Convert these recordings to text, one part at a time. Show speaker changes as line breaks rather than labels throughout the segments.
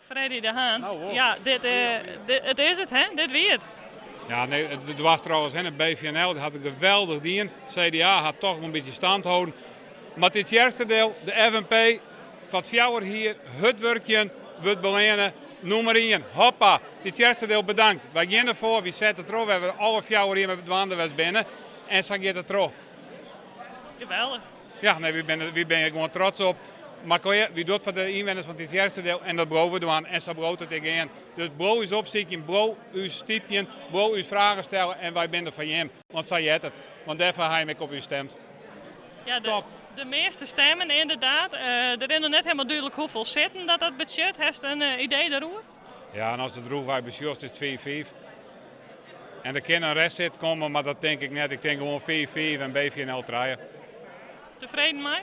Freddy de Haan, ja, dit, dit is it, hè? Dit wie it.
Ja, nee, de dwarstrochers en het BVNL hat it geweldich dien. CDA hat toch wol in bytsje stand holden. Mar Tytsjerksteradiel, de FNP, foar it fjouwer jier hurd wurkjen wurdt beleanne. Nûmer ien, hoppa! Tytsjerksteradiel bedankt. Wy gean derfoar, wy sette troch wêr't we alle fjouwer jier mei dwaande west binne. En sa giet it troch.
Geweldich.
Ja, nee, wy binne, wy binne gewoan trots op. Mar klear, wy dogge it foar de ynwenners fan Tytsjerksteradiel en dat bliuwe we dwaan. En sa bliuwt it ek gean. Dus bliuw ús opsykjen, bliuw ús stypjen, bliuw ús fragen stelle en wy binne der foar jim. Want sa heart it. Want dêrfoar ha jim ek op ús stemd.
Ja, de, de measte stemmen inderdaad. Uh, der is noch net helemaal dúdlik hoefolle sitten dat dat betsjut. Hast in uh, idee dêroer?
Ja, en ast it rûchwei besjochst is it 5-5. En der kin in restsit komme, mar dat tink ik net. Ik tink gewoan 5-5 en BVNL trije.
Tefreden mei?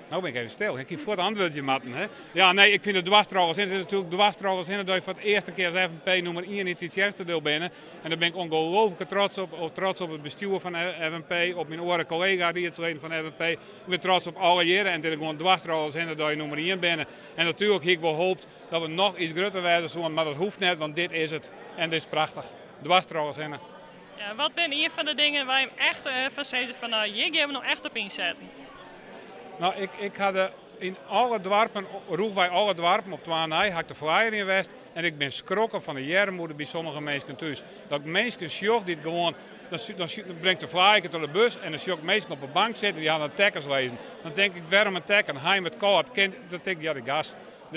No bin ik even stil. Ik hie fuort antwurdzje moatten. Hè? Ja, nee, ik fyn it dwarstrochers. It is natuerlik dwarstrochers hinne dat je foar it earste kear as FNP nûmer ien yn Tytsjerksteradiel binne. En dêr bin ik ongelooflijk trots op. Trots op it bestjoer fan FNP, op myn oare kollega-riedsleden fan FNP. Ik bin trots op allegearre en it is gewoan dwarstrochers hinne dat je nûmer ien binne. En natuerlik hie ik wol hoopt dat we noch iets grutter wêze soenen, mar dat hoecht net, want dit is it. En dit is prachtich. Dwarstrochers hinne.
Ja, wat binne ien fan de dingen wêr't jim echt eh, fan sizze fan nou, hjir gean we no echt op ynsetten?
Nou, ik, ik ha de, yn alle doarpen, rûchwei alle doarpen op twa nei, ha ik de flyer yn west en ik bin skrokken fan de earmoede by sommige minsken thús. Dat ik minsken sjoch dy't gewoan, dan, dan, dan bringt de flyer troch de bus en dan sjoch ik minsken op de bank sitten dy hawwe tekkens lizzen. Dan tink ik, wêrom in tekken? Ha jim it kâld? Kin, dan tink ik, ja, de gas.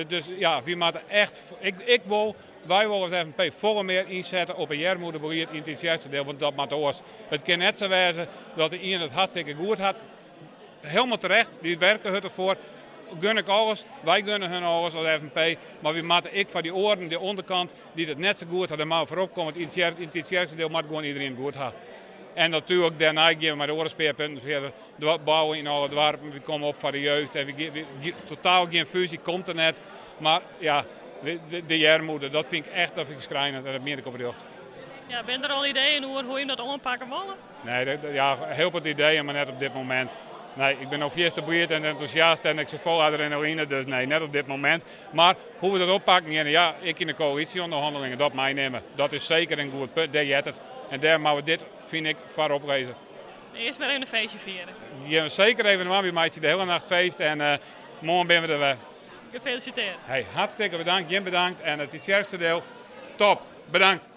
Dus ja, wy moatte echt, ik, ik wol, wy wolle as FNP folle mear ynsette op it earmoedebelied yn Tytsjerksteradiel, want dat moat oars. It kin net sa wêze dat de ien it hartstikke goed hat, helemaal terecht, dy werke hurd derfoar. Gun ik alles, wy gunne hun alles as FNP, mar wy moatte ek foar dy oaren, de ûnderkant, dy't it net sa goed ha, dêr moatte we foar opkomme. Want yn Tytsjerksteradiel moat gewoan iderien it goed ha. En natuerlik dêrnei gean we mei de oare spearpunten fierder bouwe yn alle doarpen. Wy komme op foar de jeugd en wy, totaal gjin fúzje komt der net. Mar ja, de, de earmoede, dat fyn ik echt dat fyn ik skrijnend en dat mien ik oprjocht.
Ja, binne der al ideeën oer hoe't jim dat oanpakke wolle?
Nee, ja, hiel wat ideeën, mar net op dit momint. Nee, ik bin no fierste bliid en entûsjast en ik sit fol adrenaline, dus nee, net op dit momint. Mar hoe't we dat oppakken geane, ja, ek yn de koälysje-ûnderhannelingen dat meinimme. Dat is seker in goed punt, dêr heart it. En dêr moatte we dit, fyn ik, foar oplizze.
Earst mar even in feestje fiere.
Ja, seker even dwaan. Wy meitsje de hiele nacht feest en uh, moarn binne we der wer.
Gefeliciteerd.
Hey, hartstikke bedankt, jim bedankt en it Tytsjerksteradiel, top. Bedankt.